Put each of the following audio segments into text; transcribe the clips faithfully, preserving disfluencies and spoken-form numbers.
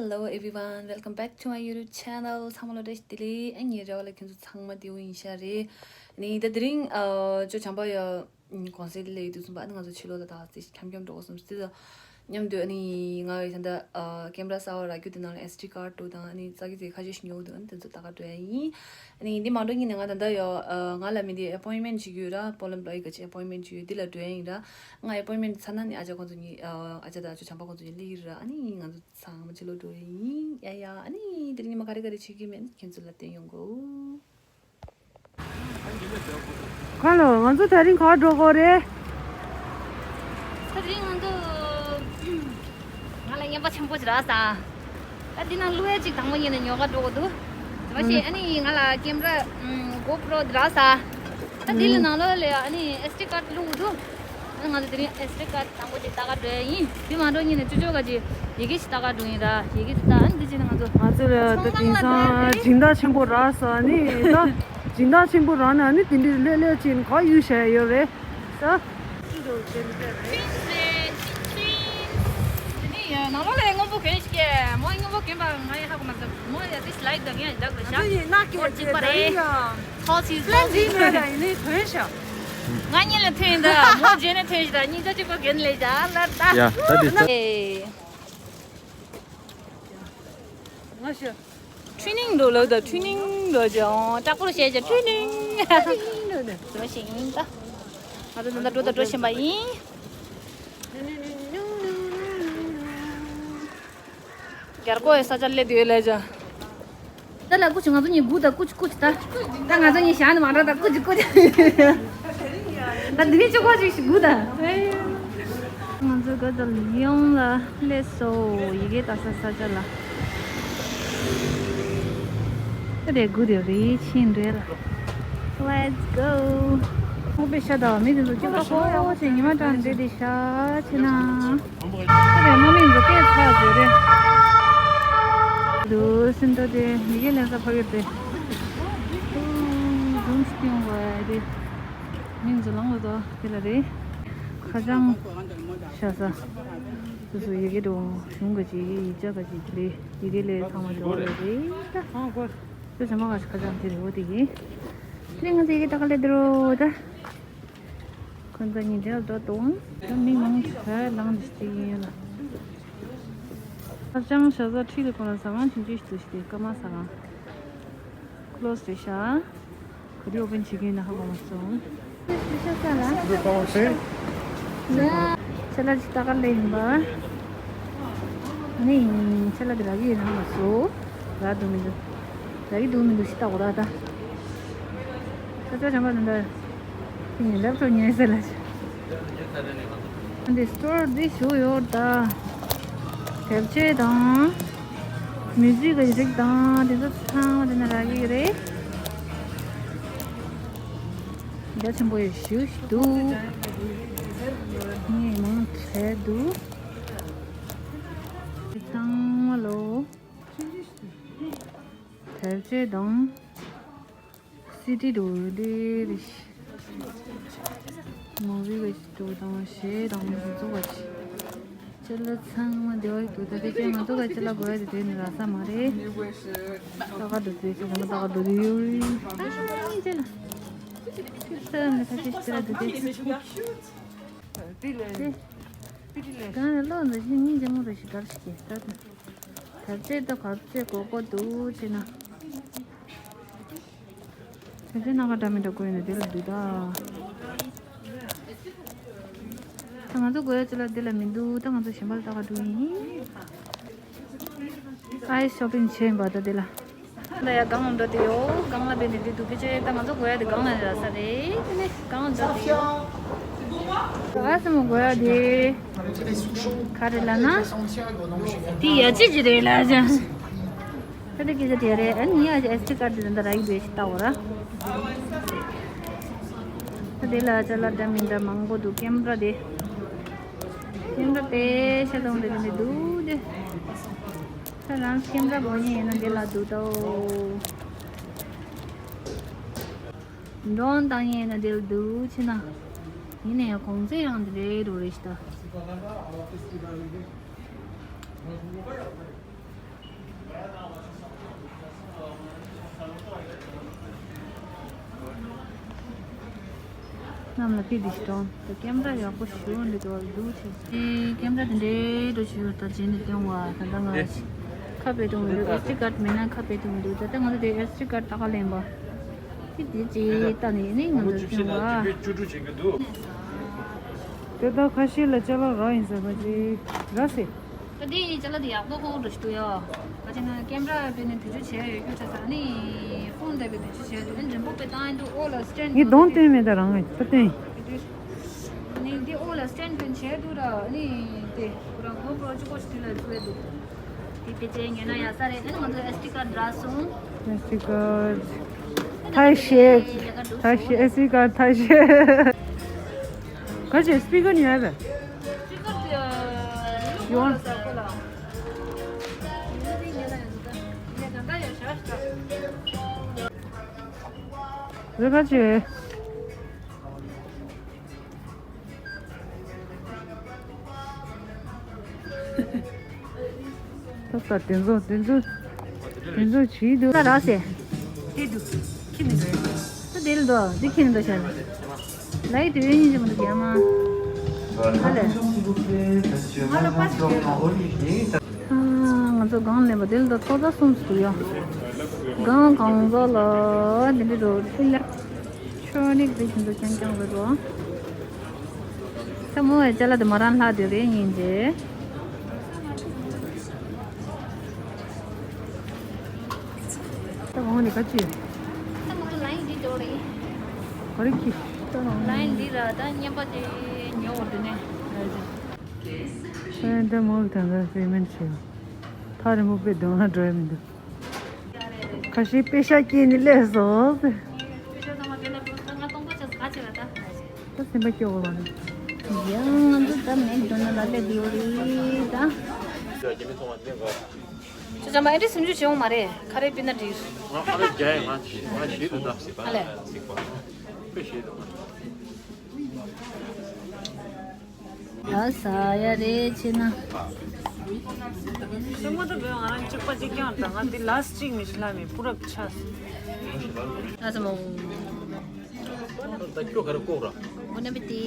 Hello everyone, welcome back to my YouTube channel. ཚང་མ་ལ་བཀྲ་ཤིས་བདེ་ལེགས། ཨ་ནི་རེ་བ་ལ་ཁྱེད་ཚོ་ཚང་མ་བདེ་པོ་ཡིན་ཤག་རེད། ཨ་ནི་ད་དེ་རིང་ཨ་ཅོ་བྱམས་པ་ཡ་གོང་སེ་ལ་ཡོད་དུས་ཙམ་པ་ཨ་ནི་ང་ཚོ་ཕྱི་ལོགས་ལ་ད་ཙི་འཁྱམ་འཁྱམ་འགྲོ་དགོས་སོང་ཙི་ད་མཉམ་དུ་ཨ་ནི་ང་ཡི་ད་ལྟ་ཨ་ཀེམ་ར་གསར་པ་རག་རྒྱུ་དེ་ནང་ལ་ཨེས་ཌི་ཀར་འདུག་དང་ཨ་ནི་ཙག་གི་ཙི་ཁ་ཤས་ཤིག་ཉོ་འདུག་ཨ་ནི་དེ་ཚོ་ད་ག་འགྲོ་ཡ་ཡིན། ཨ་ནི་འདི་མ་འགྲོ་སྔོན་ནས་ང་ད་ལྟ་ཡོ་ཨ་ང་ལ་མི་འདི་ཨེ་པོའིན་མེན་ཊི་ཞིག་ཡོད་ར། པོ་ལམ་པ་ལོ་ཡི་ག་ཅི་ཨེ་པོའིན་མེན་ཊི་ཞིག་ཡོད། འདི་ལ་འགྲོ་ཡ་ཡིན་ར། ང་ཨེ་པོའིན་མེན་ཊི་ཚར་ན་ནི་ཨ་ཅག་ཁོང་ཚོ་གཉིས་ཨ་ཨ་ཅག་དང་ཨ་ཅོ་བྱམས་པ་ཁོང་ཚོ་གཉིས་སླེབས་ཀྱི་རེད་ར། ཨ་ནི་ང་ཚོ་ཚང་མ་ཕྱི་ལོགས་འགྲོ་ཡ་ཡིན། ཡ་ཡ། ཨ་ནི་དེ་རིང་ཉི་མ་ག་རེ་ག་རེ་བྱེད་ཀྱི་མིན་ཁྱེད་ཚོ་ལ་བསྟན་ཡོང་གོ། ཁ་ལོ། ང་ཚོ་དེ་རིང་ག་པར་འགྲོ་དགོས་རེད། དེ་རིང་ང་ཚོ་ང་ལ་རྔན་པ་ཆེན་པོ་ཞིག་རག་སོང་། ད་འདི་ནང་བླུག་ཡ་ཅིག་དང་པོ་ཉིད་ནས་ཉོ་ག་འགྲོ་དགོས་འདུག་དེ་མ་ཟད་ཨ་ནི་ང་ལ་ཀེམ་ར་གོ་པྲོ་འདི་རག་སོང་། ད་འདི་ལ་ནང་ལོགས་ལ་ཨ་ནི་ཨེས་ཌི་ཀར་བླུག་དགོས་འདུག་ཨ་ནི་ང་ཚོ་དེ་རིང་ཨེས་ཌི་ཀར་དང་པོ་ཅིག་ལྟ་ག་འགྲོ་ཡ་ཡིན། དེ་མ་འགྲོ་སྔོན་ནས་ཅོ་ཅོ་ག་ཅིག་ཡི་གེ་ཞིག་ལྟ་ག་འགྲོ་ཡིན་ར། ཡི་གེ་དེ་ལྟ་ཨ་ནི་འདི་བྱས་ན་ང་ཚོ། ང་ཚོ་ལ་ད་དེང་སང་སྦྱིན་བདག་ཆེན་པོ་རག་སོང་། ཨ་ནི་ད་སྦྱིན་བདག་ཆེན་པོ་རག་ན་ཨ་ནི་དེ་འདྲའི་ལྷོད་ལྷོད་ཅིག་ག་གཡུག་བྱས་ཡོད་རེད་ས། ནང་ལོགས་ལ་སྔོན་པོ་གྱོན་ཞིག་མོ་སྔོན་པོ་གྱོན་པ་ང་ཡང་ཧ་གོ་མ་སོང་། མོ་ཡ་དེ་སི་ལའིག་དང་ངས་འདྲ་དགོས་ཤག་ང་ཚོ་ཡིན་ན་སྐྱོར་གཅིག་པ་རེད། ཐོག་ཆེ་ཐོག་ཆེ་ལ་ཡིན་ནའི་ཐོན་ཤག་ང་གཉིས་ལ་ཐོན་ད་མོ་རྗེས་ནས་ཐོན་ཤག་ད་གཉིས་ཆ་གཅིག་པ་གྱོན་ལས་བཞག་ལར་ད། ཡ་ད་དེ་ད། ཨེ། ང་ཤི། ཁྲུ་ནིང་འགྲོ་ལོ་ད་ཁྲུ་ནིང་འགྲོ་ཅི་ཨོ་དྲག་པོ་བྱས་ཅི་ཁྲུ་ནིང་། ཁྲུ་ནིང་འགྲོ་ནས་འགྲོ་ཞིག་ཡིན་ད། ང་ཚོ་ད་ལྟ་འགྲོ་ད་འགྲོ་བཞིན་པ་ཡིན། རྒྱལ་སྒོ་ཡི་ས་ཆ་སླེབས་དུས་ལས་ཅི། ད་ལ་ཀུ་ཅི་ང་ཚོ་གཉིས་སྒུག་ད་ཀུ་ཅི་ཀུ་ཅི་ད། ད་ང་ཚོ་གཉིས་ཞག་ནི་མ་འགྲོ་ད་ཀུ་ཅི་ཀུ་ཅི། ད་འདི་ནས་ཅི་གོ་ཅིག་ཞིག་སྒུག་ད། ང་ཚོ་ག་ད་ལི་ཡོང་ལ་སླེབས་སོ། ཡི་གེ་ལྟ་ས་ས་ཆ་ལ། ད་རེ་སྒུག་དེ་རེ་ཕྱིན་རེད་ལ། Let's go. ཁོང་པའི་ཤ་ད་མི་དེ་ཚོ་སྐྱིད་པོ་ཞེ་ཉི་མ་གྲངས་འདྲེ་དེ་ཤ་ཆེ་ན། ཁ་རེ་མ་མིན་འགྲོ་སྐད་ཚ་ཟེར་རེད། དུ་སིན་ཏོ་དེ་མི་གེ་ལེན་ས་ཕ་གི་རེད། ཟུང་སྟེང་བ་རེད། མིན་ཟུ་ལང་བ་དོ་དེ་ལ་རེད། ཁ་བྱང་ཤ་ས། སོ་སོ་ཡི་གེ་འགྲོ་གཞུང་ག་ཅིག་ཡིག་ཆ་ག་ཅིག་དེ་ལས་ཡི་གེ་ལས་ཚང་མ་འགྲོ་བ་རེད། ད་ཚང་མ་གོ། དེ་ཚང་མ་ག་ཤ་ཁ་བྱང་དེ་རེད་འོ་དེ་གི། དེ་ང་ཚོ་ཡི་གེ་ད་ག་ལས་འགྲོ་ད། ཁོང་ཚོ་གཉིས་འབྲེལ་འགྲོ་དང་། ད་མི་མང་ཆེ་ལངས་འདི་ཅིག་ཡིན་ལ། ཧ་ཅང་ཤ་ཟ་ཁྲིད་དུ་ཁོ་ན་ཟ་ཁང་ཆུང་ཆུང་ཞིག་ཏུ་ཞིག་སྟེ་སྐར་མ་ཟ་ཁང་། ཁོ་ལོ་སི་ཤ། ག་དུས་ཨོ་པན་བྱེད་ཀྱི་ཡིན་ན་ཧ་གོ་མ་སོང་། ཤ་ཟ་ལ། ཤ་ལ་ཅི་ལྟ་ག་ལེ་ཡིན་པ། ནི་ཤ་ལ་དེ་རག་གི་ཡིན་ན་ཧ་མ་སོང་། རག་འདུག་མི་འདུག་རག་གི་འདུག་མི་འདུག་ཞིག་ལྟ་གོ་ར་ད། ས་ཆ་བྱམས་པ་དེ་འདྲ། ཁྱེད་ཉིད་ལེབ་ཊོབ་ཉོས་ཟེར་ལ། འདི་སི་ཊོར་འདི་ཞུ་ཡོད་ད། དེབ་ཆས་དང་། མིའུ་ཟིག་གི་རིགས་དང་དེ་ཚོ་ཚང་མ་དེ་ན་རག་གི་རེད། རྒྱ་ཆེན་པོ་ཡི་ཞུ་ཞིག་འདུག་ངས་མང་ཆེ་འདུག་ཚང་མ་ལོ། དེབ་ཆས་དང་། སི་ཌི་འདུག་འདི་རེད། མུ་བི་གི་འདུག་དང་གཞས་དང་དེ་ཚོ་བ་ཅི། ཅི་ལ་ཚང་མ་འདི་བ་འདུག་ད་དེ་ཅི་ང་ཚོ་ག་ཅི་ལ་དགོས་ཡ་དེ་དེ་ནི་རག་ས་མ་རེད། ད་ག་འདུག་དེ་ཅི་ང་ད་ག་འདུག་དེ་ཡོད་རེད། ཨ་ཅི་ལ། ཅི་ལ་ང་ད་ཅི་ཅི་ལ་འདུག་དེ། དེ་ལས་དེ་ལས་གང་ལ་ལོ་འདི་ཅི་སྙིང་རྗེ་མོ་རེད་ཞིག་གར་ཞིག་གི་ད་དེ། དར་རྩེ་དང་གབ་རྩེ་གོ་གོ་འདུག་ཅེ་ན། དེ་ཚོའི་ནང་ག་འདྲ་མི་འདྲ་བཀོད་ཡོད་ན་དེ་ལ་འདུག་ད། ད་ང་ཚོ་དགོས་ཡ་ཅི་ལ་འདི་ལ་མི་འདུག་ད་ང་ཚོ་གཞན་པ་ལ་ལྟ་ག་འགྲོ་ཡིན། ཨའི་ཤོ་པིང་བྱས་ཡིན་པ་ད་འདི་ལ། ད་ཡ་སྒང་ལ་འགྲོ་དེ་ཡོ་སྒང་ལ་བས་ནས་འདི་འདུག་གི་ཅེ་ད་ང་ཚོ་དགོས་ཡ་དེ་སྒང་ལ་རག་ས་རེད་དེ་ནས་སྒང་ལ་འགྲོ་དེ་ཡོ། ཨ་སི་མོ་དགོས་ཡ་དེ། ག་རེ་ལ་ན། དེ་ཡ་ཅི་ཅི་རེད་ལ་ཅང་། ད་དེ་སྐད་ཆ་དེ་རེད། ཨ་ནི་ཨ་ཅག་ཨེས་ཌི་ཀར་དེ་འདྲ་རག་གི་འདུག་ཞིག་ལྟ་འོ་ར། ད་དེ་ལ་ཅ་ལག་འདྲ་མི་འདྲ་མང་པོ་འདུག་ཀེམ་ར་དེ། ཀེམ་ར་དཔེ་ཤ་ཚོང་དེ་འདྲ་འདུག་དེ། ད་རང་ཀེམ་ར་དགོས་ཉེན་ཡིན་ན་དེ་ལ་འདུག་ད་འོ། འགྲོན་བཏང་ཉེན་ཡིན་ན་དེ་ལ་འདུག་ཕྱི་ན། ཡིན་ནའི་གོང་ཚད་ཡང་དེ་རེད་འགྲོ་རེད་ཤི་ད། གནམ་ལ་ཕི་དི་ཤི་ཏོང་། ད་ཀེམ་ར་ཡག་པོ་ཞིག་འདི་དོར་འདུག་ཆེ། དེ་ཀེམ་ར་དེ་འདྲའི་འགྲོ་ཆེ་བར་ད་བྱས་ནས་སྟོན་བ་ད་ལྟ་ང་ཁ་ཕེ་ཏུ་མི་འདུག་ཨེ་སི་ཌི་ཀར་མེད་ན་ཁ་ཕེ་ཏུ་མི་འདུག་ད་ལྟ་ང་ཚོ་དེ་ཨེ་སི་ཌི་ཀར་ད་ག་ལེན་པ། དེ་དེ་ཅི་ལྟ་ནས་ནི་ང་ཚོ་སྟོན་བ། དེ་ད་ཁ་ཤས་ལ་ཅ་ལག་རག་ཡིན་ཟེར་བ་ཅི་ར་སེ། ད་དེ་ཅ་ལག་དེ་ཡག་པོ་ཁོ་འགྲོ་ཞིག་འདུག་ཡ། ག་ཅི་ན་ཀེམ་ར་དཔེ་ནས་བེད་སྤྱོད་བྱས་ཡོད་རྒྱུ་ཆ་ཚང་ནི་ཕོན་དེ་བེད་སྤྱོད་བྱས་འདུག་ཨེ་འགྲེམས་པོ་དཔེ་བཏང་ཡིན་འདུག་ཨོ་ལ་སི་ཊེན་ཌི་ངས་གདོང་སྟོན་མེད་ད་རང་ངས་ད་སྟོན། ནི་འདི་ཨོ་ལ་སི་ཊེན་ཌི་སྟོན་བྱས་འདུག་ར་ནི་དེ་ཁོ་རང་གོ་པྲོ་གཅིག་པོ་ཞིག་དེ་ལ་བཟོས་འདུག་དེ་དཔེ་ཆའི་ཉོས་ན་ཡག་ས་རེད། ཨེ་ན་ང་ཚོ་ཨེ་སི་ཌི་ཀར་འདྲ་སོང་། ཨེ་སི་ཌི་ཀར་ཐ་ཤེ། ཐ་ཤེ་ཨེ་སི་ཌི་ཀར་ཐ་ཤེ། ག་ཅི་སི་པི་ཀར་ཉོས་པས། ཡོང་། རེ་ག་ཅེ། ད་ལྟ་དེ་ཚོ་དེ་ཚོ་དེ་ཚོ་བྱིས་འདུག་ད་རག་སེ། དེ་འདུག་ཁྱི་ནི་རེད། ད་དེ་ལ་འདུག་འདི་ཁྱི་ནི་འདུག་ཤར། ལའི་དེ་བས་ཉིན་ཅི་མ་འདུག་རྒྱ་མ། ཧ་ལས། ང་ལ་པ་ཞིག་ཡོད། ཨ། ང་ཚོ་སྒང་ལེན་པ་དེ་ལ་ད་ཐོག་ད་གསུམ་ཞིག་འདུག་ཡ། སྒང་གང་ཟག་ལ་དེ་འདྲ་འགྲོ་ཕི་ལ། ཆོ་ནིག་དེ་ཁྱིམ་དུ་རྐྱང་རྐྱང་རེད་རོ། ད་མོ་བའི་ཅ་ལག་དེ་མ་རང་ལྷག་དེ་རེད་ཡིན་ཏེ། ད་འོང་ནས་ག་ཅི། ད་ང་ཚོ་ལ་ཡིན་འདི་འགྲོ་རེད། ག་རེ་ཁྱི། ལ་ཡིན་འདི་ར་ད་བརྙན་པ་དེ་ཉོ་བར་འདི་ནས། ཨེ་ད་མོ་གི་ད་ང་པེ་མེན་ཊི་བྱེད། ཐག་རིང་པོ་པའི་གདོང་ལ་འགྲོ་ཡ་མི་འདུག་ཁ་ཤས་པེ་ཤ་སྐྱེས་ནས་སླེབས་སོང་ཟེར། པེ་ཤ་ཚང་མ་དེ་ལ་འགྲོ་ད་ང་སྟོང་པ་ཆགས་ག་ཆེ་ར་ད། ད་སེམས་པ་སྐྱོ་བོ་ལ་ནི། ཡང་ང་ཚོ་ད་མེད་འགྲོ་ན་ལ་ལས་དེ་བ་རེད་ད། ཁྱོད་ཚང་མ་ཨེ་འདྲ་སེམས་ཤུགས་ཆེ་འོང་མ་རེད། ཁ་རེ་པི་ན་འགྲིག་ང་ཁ་རེ་རྒྱ་ཡི་ང་ང་ཞིག་ཏུ་ད། ཨ་ལས། དཔེ་ཞིག་ཏུ། ད་ཟ་ཡ་རེད་ཆེ་ན། སེམས་པ་ད་བོད་ང་རང་གཅིག་པ་གཅིག་རྐྱང་དང་ང་འདི་ལ་སི་གཅིག་མི་ཤི་ལ་མི་པུ་རབ་ཆ། ཨ་ཙམ། ད་ཁྱོད་ག་རེ་ལྐོག་ར། འོ་ན་བི་ཏི།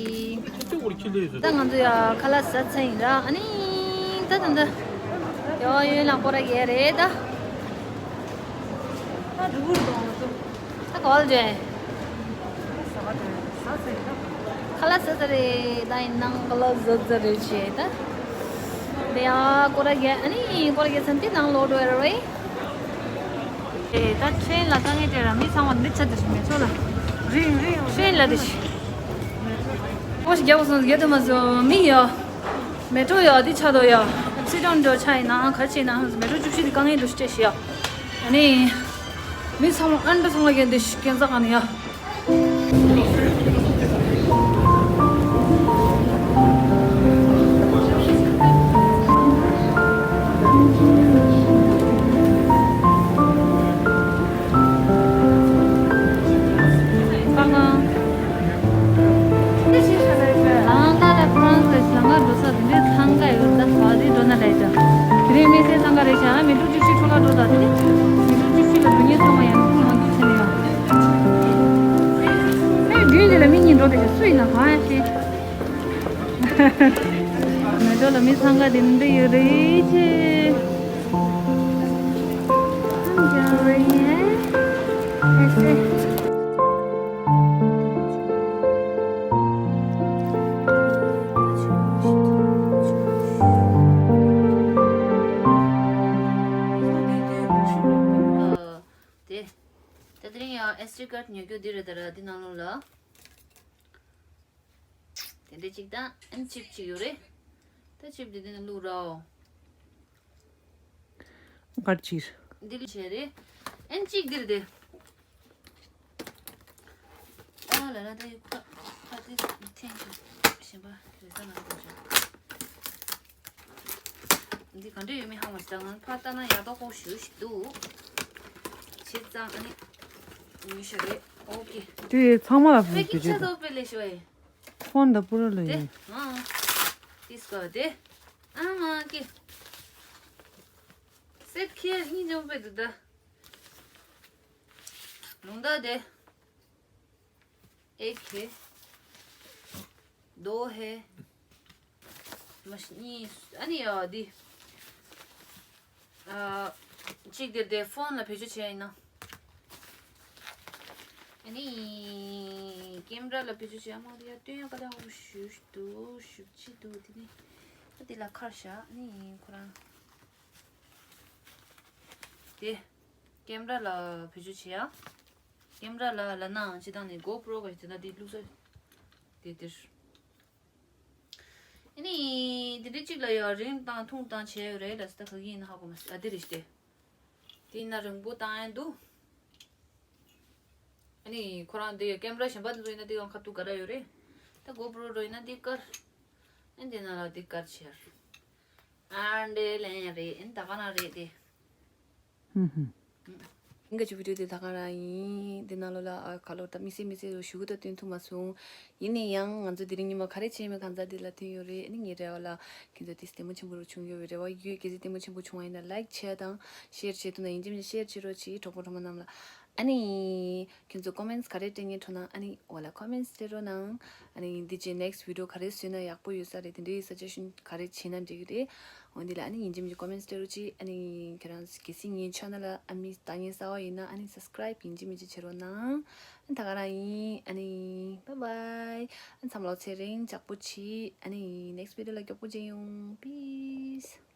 ཁྱོད་ཁྱོད་གོར་ཁྱི་ལས་ཡོད་ད་ང་ཚོ་ཡ་ཁ་ལག་ཟ་ཚར་ཡིན་ར། ཨ་ནི་ད་ད་ད་ཡོ་ཡོ་ལ་སྐོར་ར་གས་རེད་ད། ད་ག་བ་ལ་འཇོན། ཁ་ལག་ཟ་ཚར་རེད་ད་ཡིན་ནང་ཁ་ལག་ཟ་ཚར་རེད་ཆེ་ད། དེ་ཡ་སྐོར་ར་གས་ཨ་ནི་སྐོར་ར་གས་ཚན་ཏི་ནང་ལོག་འགྲོ་ཡ་ར་རེད། ཨེ་ད་ཁྲེན་ལ་དཀའ་ངལ་སྤྲད་ར་མི་ཚང་མ་འདི་ཆ་འདི་ཞིག་མེ་ཏྲོ་ལ། རིང་རིང་ཁྲེན་ལ་འདི་ཞིག་ཨོ་ཞིག་རྒྱག་སོང་རྒྱག་ཐུབ་མ་སོང་མི་ཡ། མེ་ཏྲོ་ཡ་འདི་ཆ་དོ་ཡ། སི་ཏོན་འགྲོ་ཆ་ཡིན་ན་ག་ཅི་ན་མེ་ཏྲོ་བཅུ་བཞི་འདི་དཀའ་ངལ་འདུ་ཤི་སྤྲད་ཤི་ཡ། ཨ་ནི། མི་ཚང་མ་ཨན་འདྲ་ཚང་མ་གན་འདི་ཞིག་གན་ས་ག་ནི་ཡ། ལང་ཀ་ལ་ཕ་རན་སི་ལ་ལང་ཀ་འགྲོ་ས་དེ་འདྲའི་ལང་ཀ་ཡོད་ད་བ་དེ་འགྲོ་ན་ལས་ཀྱང་དེ་རིང་མི་སེར་ལང་ཀ་རེད་ཤག་མི་འགྲོ་ཅིག་ཤི་ཁྲོ་ལ་འགྲོ་ད་དེ་མི་འགྲོ་ཅིག་ཤི་ལ་འགྲོ་ཉེན་ཚང་མ་ཡང་ཁུངས་ང་འདུག་ཆེ་ནས་ཡང་ཨེ་རྒྱུན་དེ་ལ་མི་གཉིས་འགྲོ་དེ་ཤི་སུ་ཡིན་ན་གང་ཡང་ཤེས། མེ་ཏོག་ལ་མི་འཚང་ཁ་དེ་འདི་ཡོད་རེད་ཅེ། I'm Jolene. ཨེ་སེ། དེ། ད་དེ་རིང་ཡང་ཨེ་སི་ཌི་ཀར་ཌི་ཉོ་རྒྱུ་འདི་རེད་ད་ར་འདི་ནང་ལོགས་ལ། དེ་འདྲ་གཅིག་དང་ཨན་ཅིབ་གཅིག་ཡོད་རེད། ད་ཅིབ་འདི་འདི་ནས་བླུགས་རོགས། གར་ཅིར། འདི་ལ་བྱས་རེད། ཨན་ཅིག་འདིར་དེ། ཨ་ལ་ལ་ད་ཡུ་ཁ་ཁ་དེ་འཐེན་ཞིག་གཞན་པ་རེ་ས་ན་འགྲོ་ཞིག་འདི་ག་འདྲ་ཡོད་མེད་ཧ་མ་ཤེས། ད་ང་ཕར་ལྟ་ན་ཡག་ཏོག་ཏོག་ཞུ་ཞིག་འདུག་བྱས་ཙང་ཨ་ནི་ཉོས་ཤག་རེད། ཨོ་ཀེ། དེ་ཚང་མ་ལ་ཕན་པེ་ཀིང་ཆ་ཚང་པེ་ལེ་ཤོ་ཨེ། ཁོང་ད་པུ་ར་ལ་དེ་ཡིན། ཨ། ཏིས་ཀ་དེ། ཨ་མ་ཀེ། སེད་ཁེ་ཨིན་ཇོང་པེ་དུ་ད། ལུང་ད་དེ། ཨེ་ཁེ། རྡོ་ཧེ། མ་གཉིས་ཨ་ནི་ཡ་འདི། ཨ། གཅིག་འདིར་དེ་ཕོན་ལ་བེད་སྤྱོད་བྱས་ཡིན་ན། ཨ་ནི། ཀེམ་ར་ལ་བེད་སྤྱོད་བྱས་ཨ་མ་དེ་ཡ་སྟོན་ཡ་ག་ལ་ཧོ་ཞུ་འདུག་ཞུ་ཅི་འདུག་དེ་ནི། ཨ་དེ་ལ་ཁར་བཞག་ཨ་ནི་ཁོ་རང་། དེ། ཀེམ་ར་ལ་བེད་སྤྱོད་བྱེད་ཡ། ཀེམ་ར་ལ་ལ་ནའང་སྤྱི་བཏང་ནས་གོ་པྲོ་ག་ཞིག་དེ་ན་དེ་བླུགས་ས། དེ་དེར། ཨ་ནི། དེ་འདྲ་གཅིག་ལ་ཡང་རིང་དང་ཐུང་དང་བྱས་ཡོད་རེད་ལ་སི་ད་ག་གི་ཡིན་ཧ་གོ་མ་སི་ཨ་དེ་རེད་ཤི་དེ། དེ་ཡིན་ན་རིང་པོ་བཏང་ཡ་འདུག་ཨ་ནི་ཁོ་རང་དེ་ཀེམ་ར་གཞན་པ་དེ་ཚོ་ཡིན་ན་དེ་གང་ཁ་ཐུག་ག་ར་ཡོད་རེད། ད་གོ་པྲོ་རོ་ཡིན་ན་དེ་དཀར། ཨ་འདི་ན་ལ་དེ་དཀར་ཆེར། ཨ་འདྲེ་ལན་རེད་ཨ་ད་ག་ན་རེད་དེ། ཧུམ་ཧུམ། ཨིན་ག་ཅི་བི་ཌིའོ་དེ་ད་ག་རང་ཡིན། དེ་ནང་ལོགས་ལ་ཨ་ཁ་ལོ་ད་མི་སེ་མི་སེ་རུ་ཞུ་གི་ད་སྟོན་ཐུབ་མ་སོང་། ཡིན་ནའི་ཡང་ང་ཚོ་དེ་རིང་ཉི་མ་ག་རེ་བྱས་མེད་གང་ཟག་དེ་ལ་ཐོན་ཡོད་རེད། ཨ་ནི་ངའི་རེ་བ་ལ་ཁྱེད་ཚོ་དེ་ལྟད་མོ་ཆེན་པོ་རུ་བྱུང་ཡོད་པའི་རེ་བ་ཡོད། གལ་སྲིད་ལྟད་མོ་ཆེན་པོ་བྱུང་བ་ཡིན་ན་ལའིཀ་བྱས་དང་ཤེར་བྱས་ཐུབ་ན་ཡིན་གཅིག་མིན་གཅིག་ཤེར་བྱེད་རོགས་གྱིས་གྲོགས་པོ་གྲོགས་མོ་རྣམས་ལ། ཨ་ནི། ཁྱེད་ཚོ་ཀོ་མེན་ཊི་ག་རེ་སྤྲད་མཁན་འཕྲོ་ན་ཨ་ནི་འོ་ལ་ཀོ་མེན་ཊི་སྤྲད་རོགས་གནང་། ཨ་ནི་འདི་རྗེས་ནེག་སི་ཊི་བི་ཌིའོ་ག་རེ་བཟོས་ན་ཡག་པོ་ཡོད་ས་རེད། དེ་འདྲའི་སཱ་ཇེ་ཤན་ག་རེ་བྱས་ན་འགྲིག་གི་རེད། འོ་འདི་ལ་ཨ་ནི་ཡིན་གཅིག་མིན་གཅིག་ཀོ་མེན་ཊི་སྤྲད་རོགས་གྱིས། ཨ་ནི་ཁྱེད་རང་གལ་སྲིད་ངའི་ཆེ་ནལ་ལ་ཨ་མི་ལྟ་མཁན་གསར་པ་ཡིན་ན་ཨ་ནི་སབ་སི་ཀ་རའིབ་ཡིན་གཅིག་མིན་གཅིག་བྱེད་རོགས་གནང་། ཨ་ནི་ད་ག་རང་ཡིན། ཨ་ནི་བྷའི་བྷའི། ཨ་ནི་འཚམས་ལོ་ཚེ་རིང་ཇག་པོ་བྱེད། ཨ་ནི་ནེག་སི་ཊི་བི་ཌིའོ་ལ་མགྱོགས་པོ་མཇལ་ཡོང་། པིས།